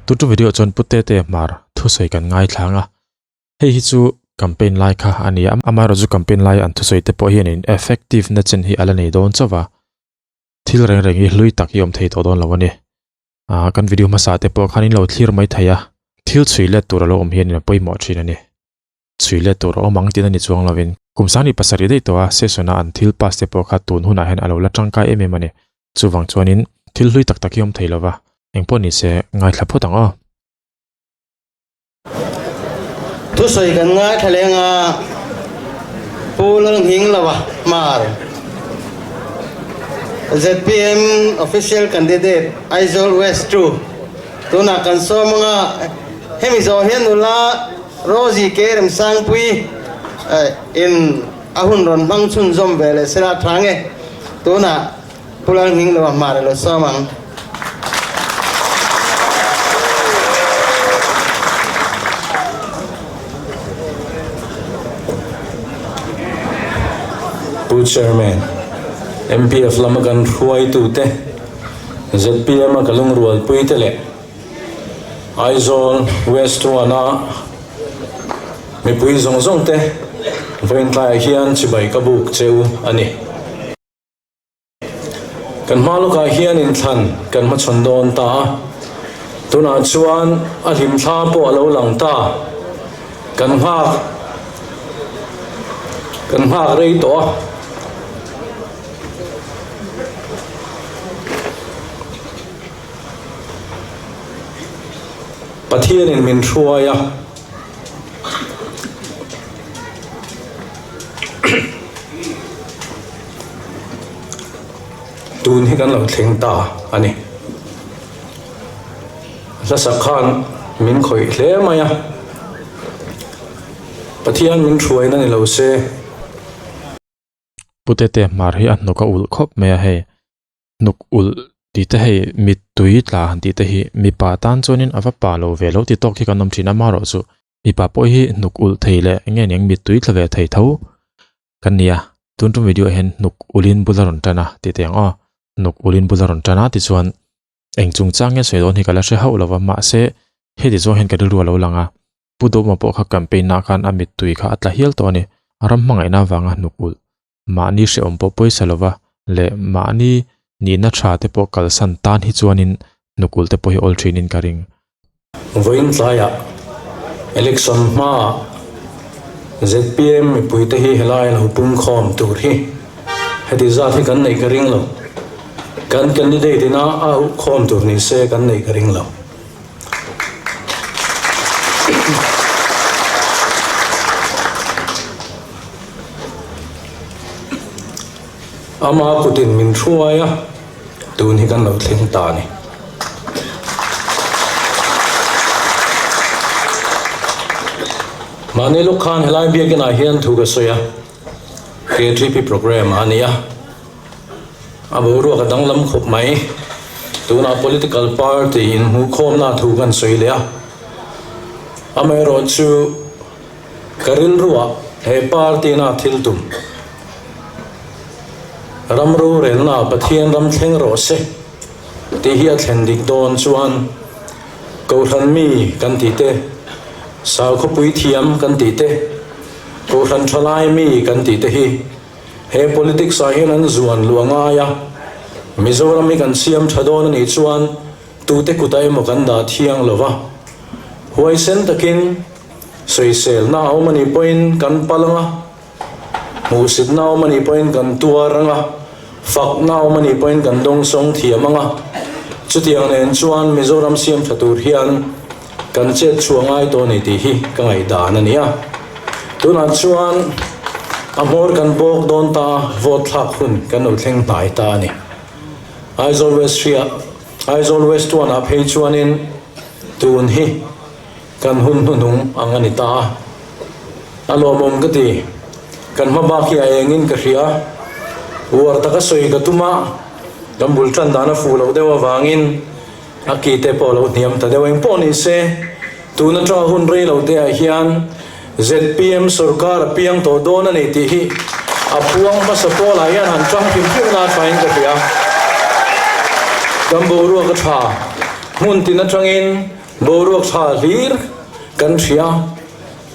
Tutu video chuan Pu Tete Hmar thusawi kan ngaithlang a. Hei hi chu campaign lai kha a ni a, amaherawhchu campaign laia an thusawi te pawh hianin effective na chen hi a la nei dawn chauh va, thil reng reng hi hlui tak hi awm thei tawh dawn lo a ni. Aaa kan video hmasa te pawh khan in lo thlir mai thei a, thil chhui let tur a lo awm hianin a pawimawh thin a ni. Chhui let tur a awm ang tihna ni chuang lovin kum sangni pasarih daih tawh a session a an thil pass te pawh kha tun hunah hian a lo la tangkai em em a ni. Chuvang chuanin thil hlui tak tak hi awm thei lova, engpawh ni se ngaithla phawt ang aw. Thusawi kan ngaithla leng a, Pu Lalnghingloa Hmar, zpm Official Candidate, Aizawl West ii, tunah kan sawm ang a, hemi zawh hian nula Rosie K Remsangpui in a hun rawn hmang chhunzawm ve leh sela tha nge, tunah Pu Lalnghingloa Hmar ilo sawm ang. Pu Chairman, MPF lama kan hruaitute, zpm a ka lungrualpuite leh Aizawl West One-a mipui zawng zawngte vawiin tlaiah hian chibai ka buk cheu a ni. Kan hma lawkah hian inthlan kan hmachhawn dawn ta a, tunah chuan a hlimthla pawh a lo lang ta. Kan nghak kan nghak rei tawh a. Pathianin min hruai a. Tun hi kan lo thleng ta a ni. Hlasak khan min khawih hle mai a, Pathian min hruaina ni lo se. Pu Tete Hmar hi a hnuk a ulh khawp mai a hei. Hnuk ulh tih te hei mittui tla han tih te hi mipa tan chuanin a va pa lo ve lo ti tawk hi kan awm thin a marawh chu mipa pawh hi hnuk ulh thei leh nge niang mittui tla ve thei tho kan ni a tun tum video ah hian hnuk ulhin bul a rawn tan a tih teh ang aw hnuk ulhin bul a rawn tan a tichuan eng chungchang nge sawi dawn hi ka la hre hauh lo va mahse heti zawng hian ka rilru a lo lang a Pu Dawma pawh kha campaign ah khan a mittui kha a tla hial tawh a ni ram hmangaihna avanga hnuk ulh mahni hrehawm pawh pawisa lova leh mahni nihna tha te pawh kalsan tan hi chuanin hnukul te pawh hi awl thinin ka ring. Vawiin tlaiah election hmaah zpm mipuite hi helai lo pumkhawm tur hi heti zat hi kan neih ka ring lo. Kan candidate ina a auhkhawm tur ni se kan neih ka ring lo. Ama kutin min hruai a, tun hi kan lo thleng ta a ni. Mahni lawk khan helai biakinah hian thu ka sawi a, KTP programme a ni a. A boruak a danglam khawp mai. Tunah political party inhmuhkhawmna thu kan sawi leh a. Amaherawhchu ka rilruah he party na thil tum ram rorelna Pathian ram thleng rawh se tih hi a thlen dik dawn chuan Kohhran mi kan tih te, Saukhawpui thiam kan tih te, Kohhran thalai mi kan tih te hi He politics ah hian an zuan luah ngai a, Mizoram hi kan siam tha dawn a nih chuan tute kutah emaw kan dah thiang lo va, huaisen takin sawiselna a awm a nih pawhin kan pal ang a, hmuhsitna a awm a nih pawhin kan tuar ang a, fakna a awm a nih pawhin kan dawngsawng thiam ang a, chutiang nen chuan Mizoram siam tha tur hian kan chet chhuah ngai tawh a ni tih hi ka ngaihdan a ni a. Tunah chuan a hmawr kan bawk dawn ta a, vote thlak hun kan lo thleng hnai ta a ni. Aizawl West hria Aizawl West one ah phei chuanin tun hi kan hun hnuhnung ang a ni ta a. A lawmawm ka ti. Kan hma bak hi a engin ka hria. Uar taka sawi ka tum a, kan bul tan dan a fuh loh deuh avangin A ki te pawh lo hniam ta deuh engpawh ni se, tun atanga hun rei lo te ah hian zpm sorkar a piang tawh dawn a ni tih hi a puang hmasa pawl ah hian han tang hrim hrim na thain ka hria. Kan boruak a tha hmun tin atangin. Boruak tha hlir kan hria.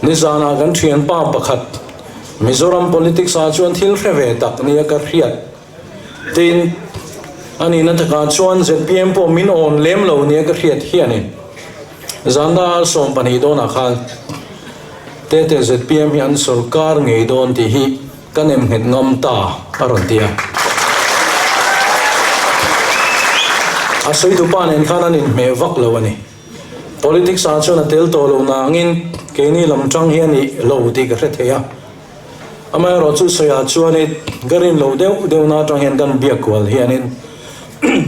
Nizanah kan thianpa pakhat Mizoram politics ah chuan thil hre ve tak nia ka hriat. Tin, a nihna takah chuan zpm pawh min awn lem lo nia ka hriat hianin zanda 12 dawnah khan Tete zpm hi an sorkar ngei dawn tih hi ka nem nghet ngam ta a rawn ti a. A sawitu pa nen khan an inhmeh vak lo a ni. Politics ah chuan a tel tawh lo nangin keini lam tang hi a nih lo tih ka hre thei a. Amaherawh chu sawiah chuanin ka rin loh deuh deuhna atang hian kan biak kual hianin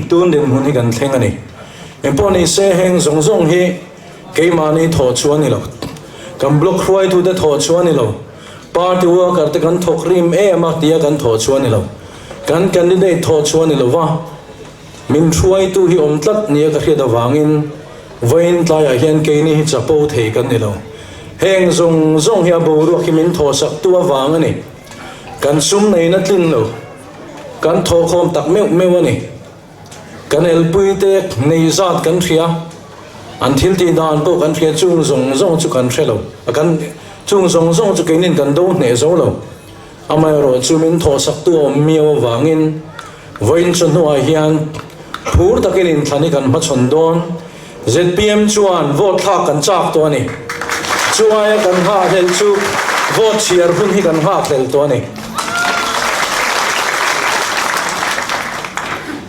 tun dinhmun hi kan thleng a ni. Engpawh ni se heng zawng zawng hi keimahni thawh chu a ni lo. Kan block hruaitute thawh chu a ni lo. Party worker te kan thawk rim em a tia kan thawh chu a ni lo. Kan candidate thawh chu a ni lo va. Min hruaitu hi awm tlat nia ka hriat avangin vawiin tlaiah hian keini hi chapo thei kan ni lo. Heng zawng zawng hi a boruak hi min thawhsaktu avang a ni. Kan sum neihna tlin lo. Kan thawhkhawm tak meuh meuh a ni. Kan elpuite nei zat kan hria. An thil tih dan pawh kan hria chung zawng zawng chu kan hre lo. Kan chung zawng zawng chu keinin kan do hneh zo lo. Amaherawhchu min thawhsaktu awm miau avangin vawiin chu hnuah hian phur takin inthlan hi kan hmachhawn dawn. Zpm chuan vote thlak kan chak tawh a ni. Chu aia kan nghahhlelh chu vote chhiar hun hi kan nghakhlelh tawh a ni.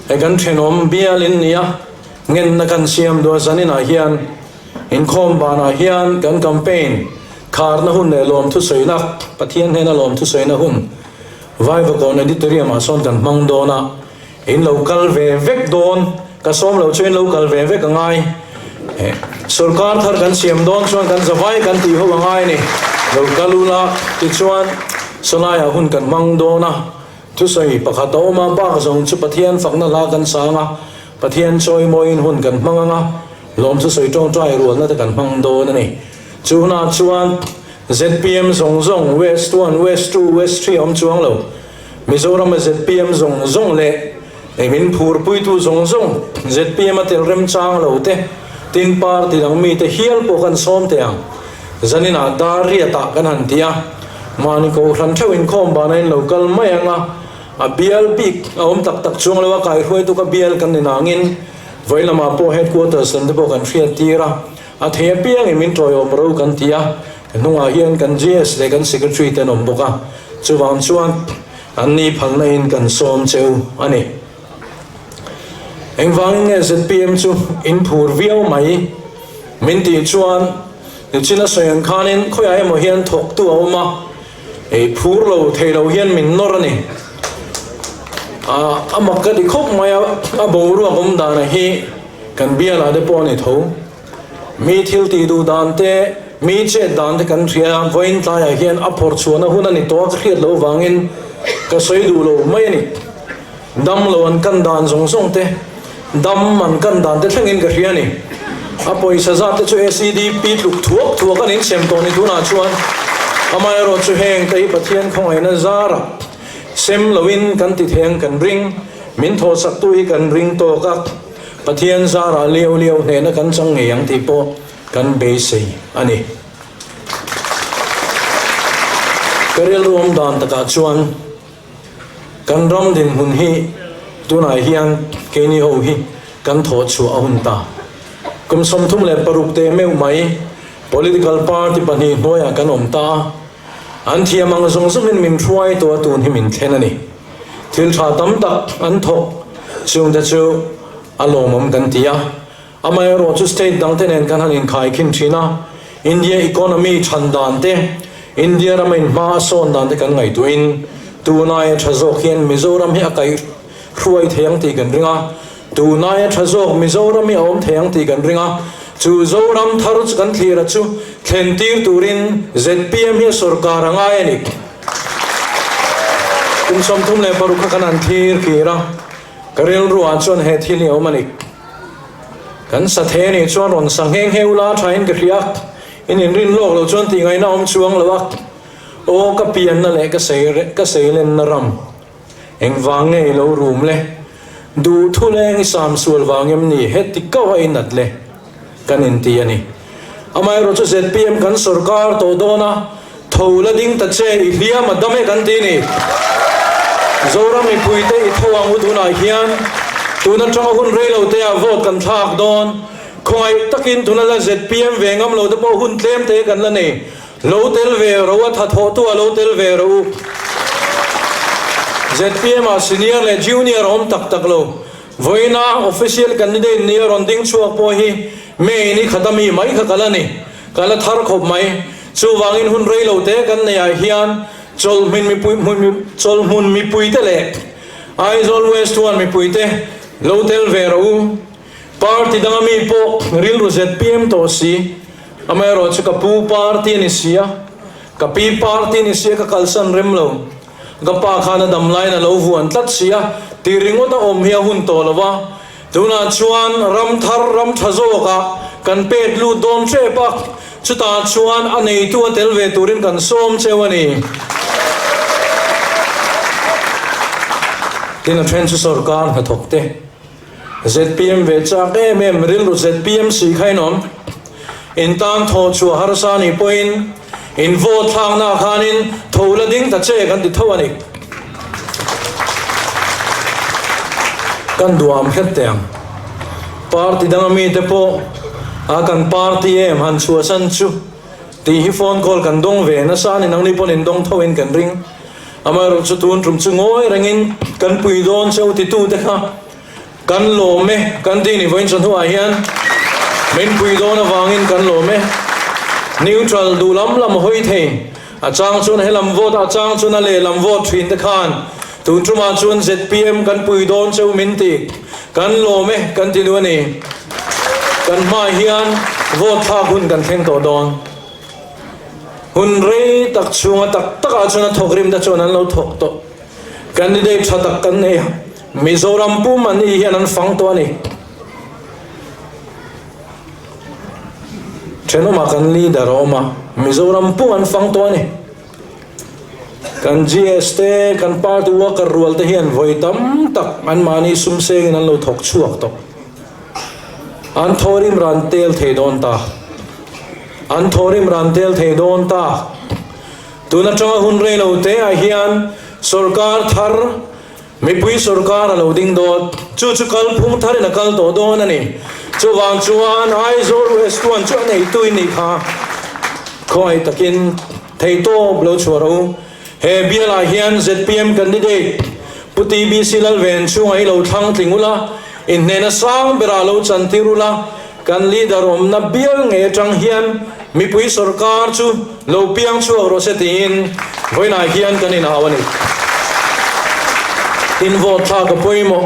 Hei kan thenawm bialin nia ngenna kan siam duah zaninah hian inkhawm banah hian kan campaign Kharna hun leh lawmthusawina, Pathian hnena lawmthusawina hun Vaivakawn Auditorium ah sawn kan hmang dawn a, in lo kal ve vek dawn, ka sawm lo chu in lo kal ve vek a ngai. Sorkar thar kan siam dawn chuan kan zavai kan tih ho a ngai a ni, lo kal ula tichuan sawlaiah hun kan hmang dawn a, thusawi pakhat a awm a, bak zawng chu Pathian fakna hla kan sang a, Pathian chawimawiin hun kan hmang ang a, lawmthusawi tawngtai rualna te kan hmang dawn a ni. Chu hunah chuan zpm zawng zawng, West one, West two, West three a awm chuang lo. Mizorama zpm zawng zawng leh min phurpuitu zawng zawng zpm a tel remchang lo te, tin party dang mite hial pawh kan sawm teh ang. Zaninah dar riatah kan han ti a, mahni kohhran theuh inkhawm bana in lo kal mai ang a, a bial bik a awm tak tak chuang lo a, kaihruaitu ka bial kan ni nangin vawi lamah pawh headquarters lam te pawh kan hriattir a. A thei apiangin min tawiawm ro kan ti a, ka hnungah hian kan GS leh kan Secretary te an awm bawk a, chuvang chuan an ni phalna in kan sawm cheu a ni. Engvangin nge zpm chu in phur viau mai? Min tih chuan nichin a sawi ang khanin khawiah emaw hian thawktu a awm a, ei phur lo thei lo hian min nawr a ni. A mak ka ti khawp mai a, a boruak awm dana hi Kan bialah te pawh a ni tho. Mi thil tih duh dan te, mi chet dan te kan hria a, vawiin tlaiah hian a phawrh chhuahna hun a ni tawh a, ka hriat loh vangin ka sawi duh lo mai a ni. Dam lo an kan dan zawng zawng te, dam an kan dan te thlengin ka hria a ni. A pawisa zat te chu SEDP tluk thuak thuak an insem tawh ni tunah chuan. Amaherawh chu heng te hi Pathian khawngaihna zarah sem loin kan ti thei ang kan ring, min thawhsaktu hi kan ring tawk a. Pathian zarah liau liau hnehna kan chang ngei ang tih pawh kan beisei a ni. Ka rilru awm dan takah chuan kan ram dinhmun hi tunah hian keini ho hi kan thawh chhuah a hun ta. Kum 36 teh meuh mai political party pahnih hnuaiah kan awm ta a, an thiam ang zawng zawngin min hruai tawh a tun hi min thlen a ni. Thil tha tam tak an thawk chungte chu a lawmawm kan ti a, amaherawh chu state dangte nen kan han inkhai khin thin a, India economy than dan te, India rama inhma a sawn dan te kan ngaihtuahin tunai a tha zawk hian Mizoram hi a kaih hruai thei ang tih kan ring a, tunai a tha zawk Mizoram hi a awm thei ang tih kan ring a, chu Zoram thar chu kan thlir a chu thlen tir turin zpm hi a sorkar a ngai a ni. Kum 36 kha kan han thlir kir a, ka rilruah chuan he thil hi a awm a ni. Kan sa thei a nih chuan rawn sa nghe nghe ula thain ka hria, in inrin lawk lo chuan tih ngaihna awm chuang lo a, aw ka pianna leh ka sei ka seilenna ram engvang nge i lo rum le, duh thu leng i sam sual vang em ni heti kau a i nat le. kan inti a ni. Amaherawhchu zpm kan sorkar tawh dawn a, tho la ding ta che, i hliam a dam e kan ti ni. Zoram mipuite i tho ang u tunah hian tun atanga hun rei lo te ah vote kan thlak dawn. Khawngaih takin tuna la zpm ve ngam lo te pawh hun tlem te kan la nei. Lo tel ve ro a tha thawh tu a lo tel ve ro u. Zpm ah senior leh junior a awm tak tak lo. Vawiina official candidate ni a rawn ding chhuak pawh hi May ni khat ami mai kha ka la ni. Ka la thar khawp mai. Chuvangin hun rei lo te kan nei ah hian chawlhmin mipui chawlhmun mipui te leh Aizawl West One mipui te lo tel ve ro u. Party dang ami pawh rilru zpm tawh si. Amaherawh chu ka pu party a ni si a, ka pi party a ni si a, ka kalsan rem lo. Ka pa khan a dam laiin a lo vuan tlat si a, tih ringawt a awm hi a hun tawh lo va. Tunah chuan ram thar ram tha zawkah kan pek lut dawn tep a, chutah chuan a neitu a tel ve turin kan sawm cheu a ni. Tin a then chu sorkar hnathawk te. Zpm ve chak em em rilru zpm si kha in awm. In tan thaw chhuah harsa nih pawhin in vote thlakna ah khanin tho la ding ta che kan ti tho a ni. Kan duam hret teh ang. Party danga mite pawh a kan party em han chhuahsan chu tih hi phone call kan dawng ve nasa a ni nangni pawn in dawng tho in kan ring. Amaherawh chu tun tum chu ngawi rengin kan pui dawn cheu titute kha kan lawm e kan tih ni vawiin chawhnuah hian min pui dawn avangin kan lawm e. Neutral duh lam lam hawi thei a chang chuan helam vote a chang chuan a lehlam vote thin te khan tun tumah chuan zpm kan pui dawn cheu min ti kan lawm e kan ti duh a ni. Kan hmaah hian vote thlak hun kan thleng tawh dawn. Hun rei tak chhunga tak takah chuan a thawk rim te chuan an lo thawk tawh. Candidate tha tak kan nei a, Mizoram pum an ni hian an fang tawh a ni. Thenawmah kan leader a awm a, Mizoram pum an fang tawh a ni. Kan GS te, kan party worker rual te hian vawi tam tak anmahni sum sengin an lo thawk chhuak tawh. An thawrim ran tel thei dawn ta. An thawrim ran tel thei dawn ta. Tun atanga hun rei lo te ah hian sorkar thar, mipui sorkar a lo ding dawn. Chu chu kalphung tharin a kal tawh dawn a ni. Chuvang chuan Aizawl West One chu a neitu in nih kha. Khawngaih takin theihtawp lo chhuah rawh u. He bialah hian zpm candidate Pu TBC Lalven chhungah hi lo thlang tling ula, inhnehna sang berah lo chantir ula, kan leader awmna bial ngei atang hian mipui sorkar chu lo piang chhuak rawh se tiin vawiinah hian kan inhau a ni. Tin vote thlak a pawimawh,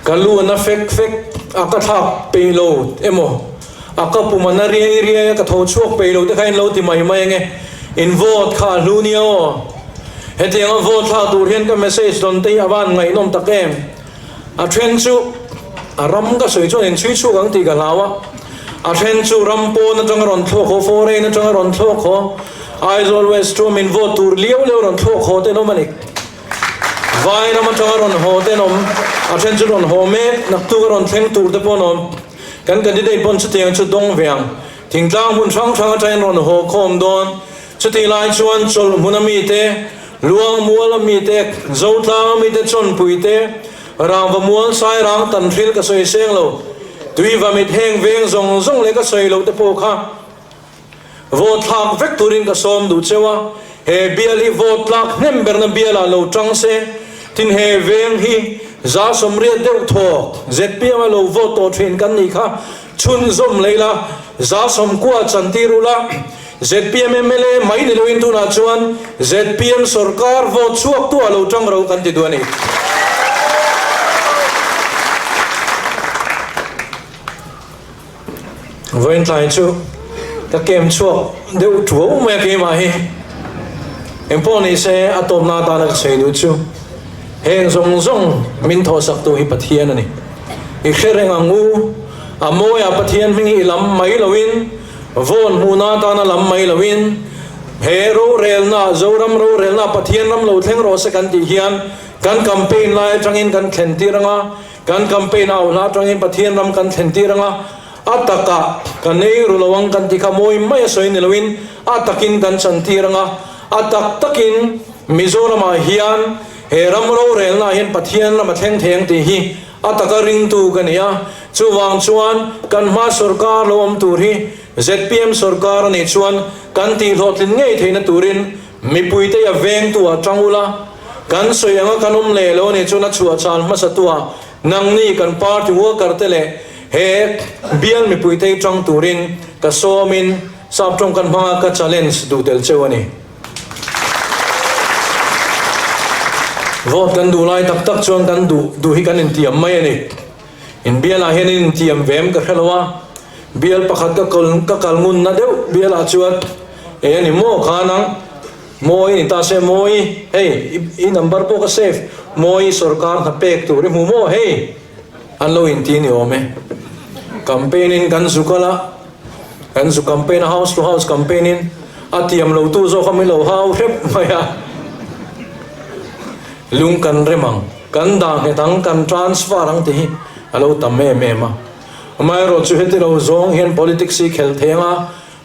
ka lu a na fek fek a ka thlak peih lo emaw a ka pum a na riai riai a ka tho chhuak peih lo te kha in lo ti mai mai ange, in vote kha a hlu nia aw. Hetianga vote thlak tur hian ka message dawn te hi a van ngaihnawm tak em. A then chu a ram ka sawi chuan in chhui chhuak ang tih ka hlau a, a then chu ram pawn atanga rawn thlawk haw, foreign atanga rawn thlawk haw, Aizawl West chu min vote tur liau liau rawn thlawk haw te an awm a ni. Vai ram atanga rawn haw te an awm, a then chu rawn haw mek, naktuk a rawn thleng tur te pawh an awm. Kan candidate pawn chutiang chu dawng ve ang. Thingtlang hmun hrang hrang atangin rawn haw khawm dawn. Chutih lai chuan chawlh hmuna mite, Luang muala mite, Zotlanga mite chawnpui te, Rangva mual Sairang tanhril ka sawi seng lo, Tuiva mit heng veng zawng zawng leh ka sawi loh te pawh kha vote thlak vek turin ka sawm duh cheu a, he bial hi vote tlak hnem berna bialah lo tang se, tin he veng hi 180 deuh thawk zpm a lo vote tawh thin kan nih kha chhunzawm leh ila, 90 chantir ula. Zpm mla mai ni loin tunah chuan zpm sorkar vote chhuak tu ah lo tang ro kan ti duh a ni. Vawiin tlai chu ka kem chhuak deuh tuau mai a keimah hi. Engpawh ni se a tawpna atana ka sawi duh chu heng zawng zawng min thawhsak tu hi Pathian a ni. I hre reng ang u, a mawiah Pathian hming hi i lam mai loin Vawn hmuhna atana lam mai loin he rorelna, Zoram rorelna Pathian ram lo thleng rawh se kan tih hian kan campaign lai atangin kan thlen tir anga, kan campaign a auhna atangin Pathian ram kan thlen tir anga. A takah kan ei ru lo ang kan ti kha mawi mai a sawi ni loin a takin kan chantir ang a, a tak takin Mizoramah hian he ram rorelnaah hian Pathian ram a thleng thei ang tih hi a taka ringtu ka ni a. Chuvang chuan kan hma sorkar lo awm tur hi zpm sorkar a nih chuan kan tihhlawhtlin ngei theihna turin mipuite a vengtu ah tang ula, kan sawi anga kan awm leh lo a nih chuan a chhuahchhan hmasatuah Nangni kan party worker te leh he bial mipuite hi tang turin ka sawmin sap tawng kan hmanga ka challenge duh tel cheu a ni. Vote kan duh lai tak tak chuan kan duh duh hi kan intiam mai a ni. In bialah hian in intiam ve em ka hre lo a, bial pakhat ka ka kal ngunna deuh bialah chuan e a ni maw khan ang. Mawi ni ta se Mawi, hei i number pawh ka save, Mawi sorkar hna pek tur i hmu maw hei? An lo inti ni awm e. Campaign in kan zu kal a, kan zu campaign a house to house campaign in a tiam lo tu zawk a min lo hau hrep mai a. Lung kan rem ang, kan dah nghet ang, kan transfer ang tih hi a lo tam em em a. Amaherawhchu heti lo zawng hian politics hi khelh thei ang a,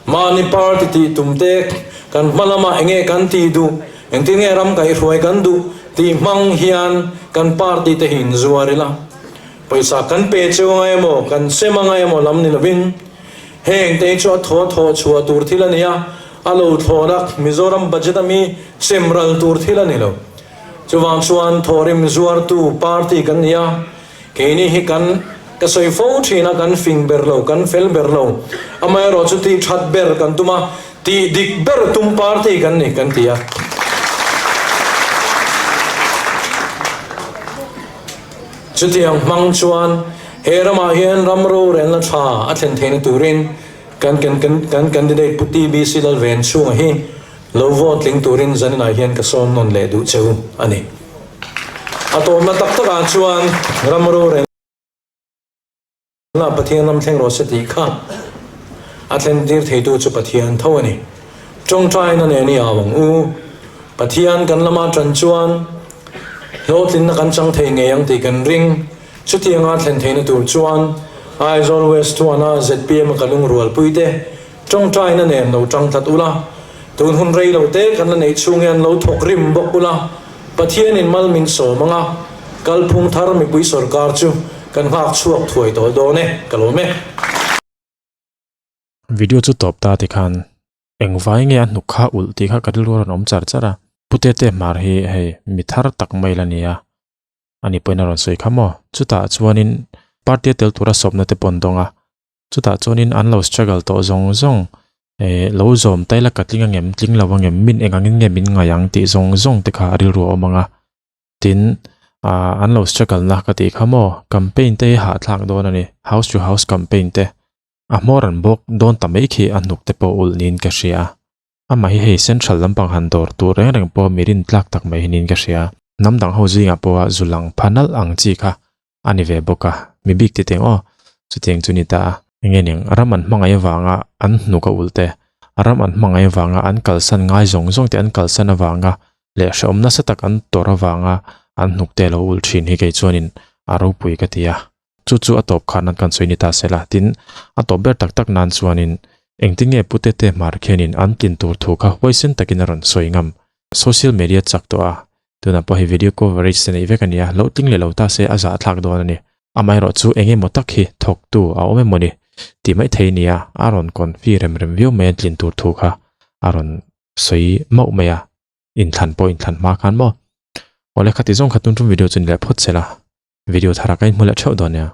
Mahni party tih tum te, kan hma lamah enge kan tih duh, engtin nge ram kaihhruai kan duh tih hmang hian kan party te hi inzuar ila. Pawisa kan pe cheu anga emaw, kan sem anga emaw lam ni lovin heng te hi chu a thaw thawh chhuah tur thil a ni a, a lo thlawn a, Mizoram budget ami sem ral tur thil a ni lo. Chuvang chuan thawhrim zuartu party kan ni a. Keini hi kan ka sawi fo thin a, kan fing ber lo, kan fel ber lo. Amaherawh chu tih that ber kan tum a, tih dik ber tum party kan ni kan ti a. Chutiang hmang chuan he ramah hian ram rorelna tha a thlen theihna turin kan kan candidate Pu TBC Lalvenchhunga hi Lo vote tling turin zaninah hian ka sawm nawn leh duh che u a ni. A tawpna tak takah chuan ram rorelna Pathian ram thleng rawh se tih kha a thlentir theitu chu Pathian tho a ni. Tawngtaina nen i au ang u. Pathian kan lama tan chuan hlawhtlinna kan chang thei ngei ang tih kan ring. Chutianga thlen theihna tur chuan Aizawl West Thuana zpm a ka lungrualpuite Tawngtaina nen lo tang tlat ula, tun hun rei lo te kan la neih chhung hian lo thawk rim bawk ula, Pathianin mal min sawm ang a, kalphung thar mipui sorkar chu kan nghak chhuak thuai tawh dawn e, ka lawm e. Video chu tawp ta tikhan engvai nge a hnuk kha ulh tih kha ka rilru a rawn awm char char a, Putete hmar hi hei mi thar tak mai la nia, ani pawhin a rawn sawi kha maw, chutah chuanin party a tel tura sawpna te pawh an dawng a, Chutah chuanin an lo struggle tawh zawng zawng eh lo zawm ta ila ka tling angem tling lo angem min eng angin nge min ngaih ang tih zawng zawng te kha a rilru a awm ang a. Tin ah an lo struggle na ka tih kha maw campaign te hi hahthlak dawn a ni house to house campaign te a hmawr an bawk dawn ta mai khi a hnuk te pawh ulh niin ka hria. Amah hi hei central lampang han dawr tur reng reng pawh mi rintlak tak mai hi niin ka hria. Hnam dang ho zingah pawha zu lang pha nalh ang chi kha a ni ve bawk a, mi bik ti teng aw, chutiang chu ni ta a. Enge ning, ram an hmangaih avanga an hnuk a ulh te, ram an hmangaih avanga an kalsan ngai zawng zawng te an kalsan avanga leh hrehawm nasa tak an tawrh avanga an hnuk te lo ulh thin hi kei chuanin a ropui ka ti a. Chu chu a tawp khan an kan sawi ni ta se la, tin a tawp ber tak tak nan chuanin engtin nge Pu Tete Hmar khianin an tlin tur thu kha huaisen takin a rawn sawi ngam. Social media chak tawh a, tunah pawh hei video coverage te neih vek a ni a, lo tling leh lo ta se a zahthlak dawn a ni. Amaherawh chu eng emaw tak hi thawktu a awm emaw ni tih mai thei nia a rawn confi rem rem viau mai a tlin tur thu kha a rawn sawi mauh mai a, inthlan pawh inthlan hma khan maw. Awle khati zawng kha tun tum video chu ni leh phawt se la. Video thar ah ka inhmu leh theuh dawn nia.